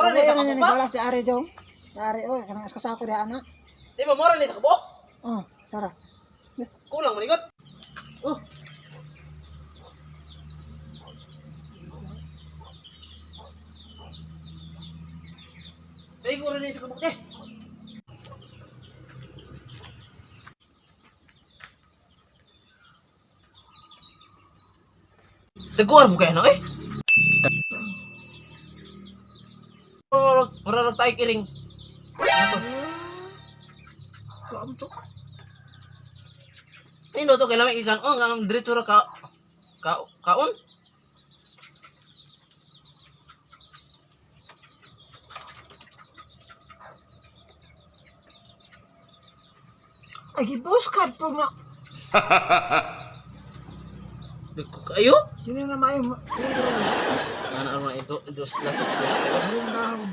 Mura ni sa Wala na kabuok ba? nagalas si Ari Jong. Si Ari oy, kanang kasako diha ana. Di ba mura ni sa kabuok? Oh, tara. Kulang man ikot. Oh. Ay, kulang ni sa kabuok eh. Taguar mo kaya na eh. Mura lang tayo kiring. Ah. Kuam to. Nino to kailangan ikan oh ang diretso ra ka ka kaon. Ay gibuskad po nga. Dagko kayo. Dili na maayo. Ana ang ito dos lasok. Ari ang dahon.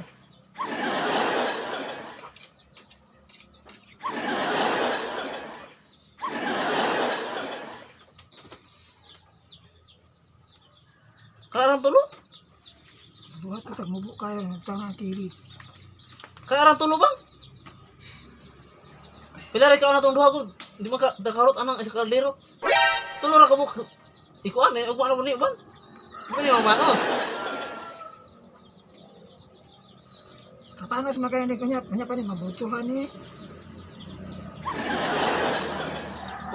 Kalarang tulo? Buhat ko tag mubo kayo ng tanang kili. Kalarang tulo bang? Pila ra ka na tong duha ko. Di man ka dakarot anang isa kaldero. Tulo ra ka buk. Ikuan eh ugma na ni bang. Di ba ni mabanos? Kapanos makaya ni kunya, kunya pa ni mabutuhan ni.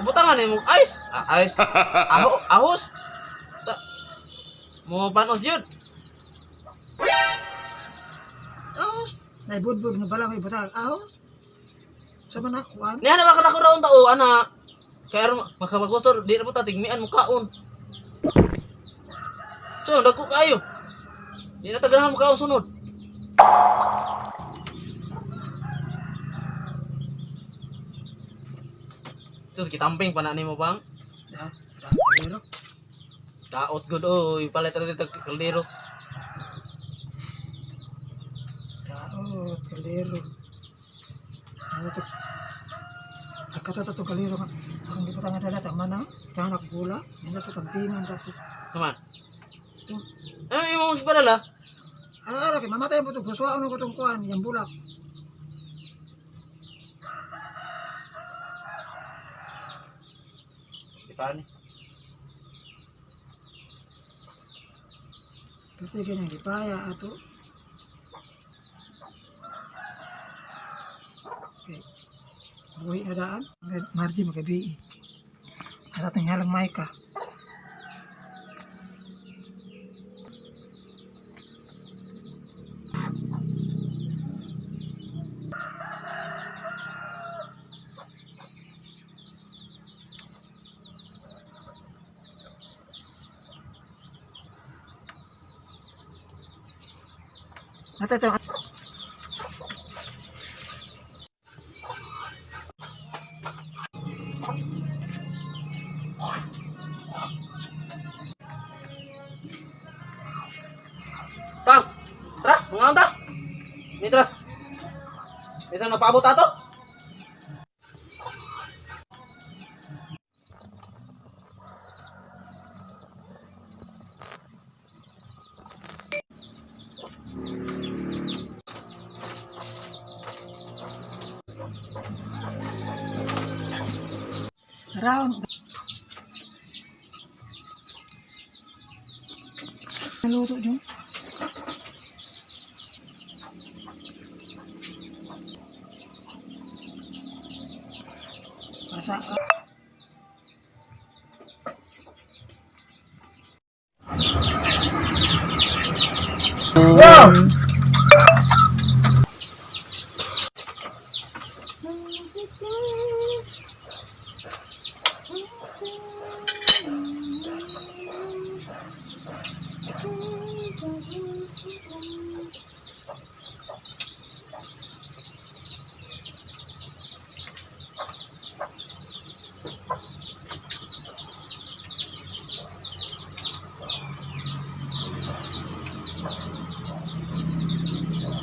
Butangan eh mo ice. Ah, ice. Aho, ahos. Ta mo panos jud. Ahos. Naibudbud nga balang ibutang ahos. Sa man na kuan. Niya na ka raon tao ana. Kaya aron makabagustor di na po ta tigmian mo kaon. So, dagko kayo. Di na taganahan mo kaon sunod. Sus, gitamping pa na nimo bang? Da, da, kaldero. Daot gud oy, palit ra dito kaldero. Daot, kaldero. Ano to? Agkato to itong kaldero nga. Akong gibutangan dala tama na. Tanak gula. Yan to tampingan dato. Naman. Ito. Ano imong gipadala? Ara kay mamatay mo itong gusto ano ko itong kuan, yung bulak. Ipani. Pati ganyan lipaya ato. Okay. Buhi na daan. Marji magabi. At atong halang maika. Mata ito. Tang. Tara, mga ta. Mitras. Minsan napaabot ato. Round. Naluto dyan. Asa. Wow!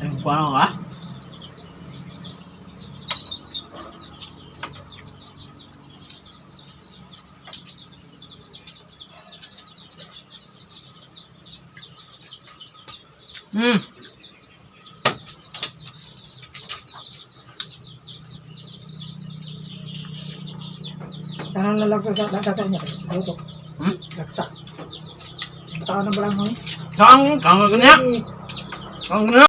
Ay, paano ka? Tanan na lang sa data niya. Luto. Lagsak. Butakan ng balanghoy. Kang, kang niya. Eh, Kang niya.